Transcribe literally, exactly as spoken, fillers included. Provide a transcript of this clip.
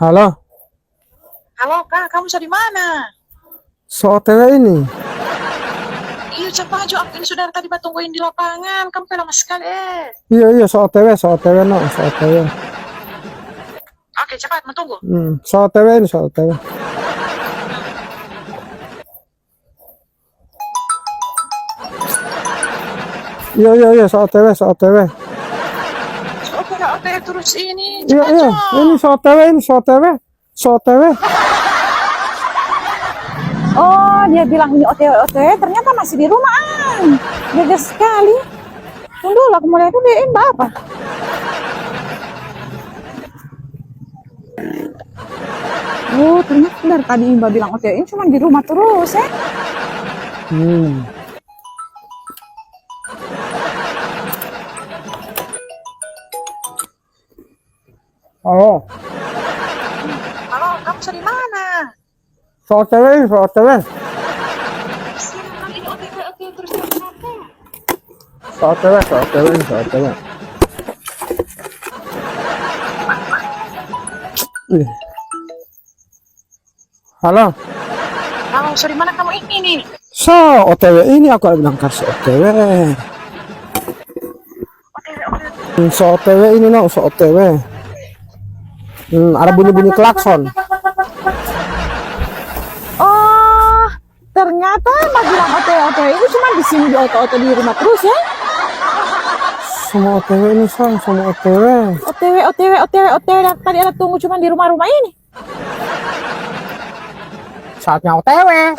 Halo? Halo, Kak, kamu so di mana? So O T W ini? Iyo, cepat jo, aku ini sudah tadi batungguin di lapangan. Kamu pe lama sekali, eh. Iyo, iyo, so O T W, so O T W, no, so O T W. Oke, cepat, mau tunggu. Hmm, so O T W ini, so O T W. Iyo, iyo, iyo, so O T W, so O T W. So O T W, O T W terus ini. Iyo, Cepat iyo, jo. Ini so O T W, ini so O T W. So O T W. Oh, dia bilang ini O T W, O T W, ternyata masih di rumah, ang. Beda sekali. Tunggu dulu, aku mau lihat dulu dia ini apa. Oh, ternyata dari tadi Imba bilang O T W ini cuma di rumah terus, eh. Hmm. Halo. Halo, kamu so di mana? So O T W ini, so O T W. Siapa ini O T W, O T W terus, kenapa? So O T W, so O T W ini, so O T W. Ih. Halo. Halo, so di mana kamu ini? So O T W ini, aku ada bilang, "Kar, so O T W." O T W, O T W. Hmm, so O T W ini, no, so O T W. Hmm, ada bunyi-bunyi klakson. Oh, ternyata Imba bilang O T W, O T W ini cuma di sini, di O T W, O T W di rumah terus, ya. Semua O T W ini, sang, semua O T W. O T W, O T W, O T W, O T W, dari tadi ada tunggu cuma di rumah-rumah ini. Saatnya O T W.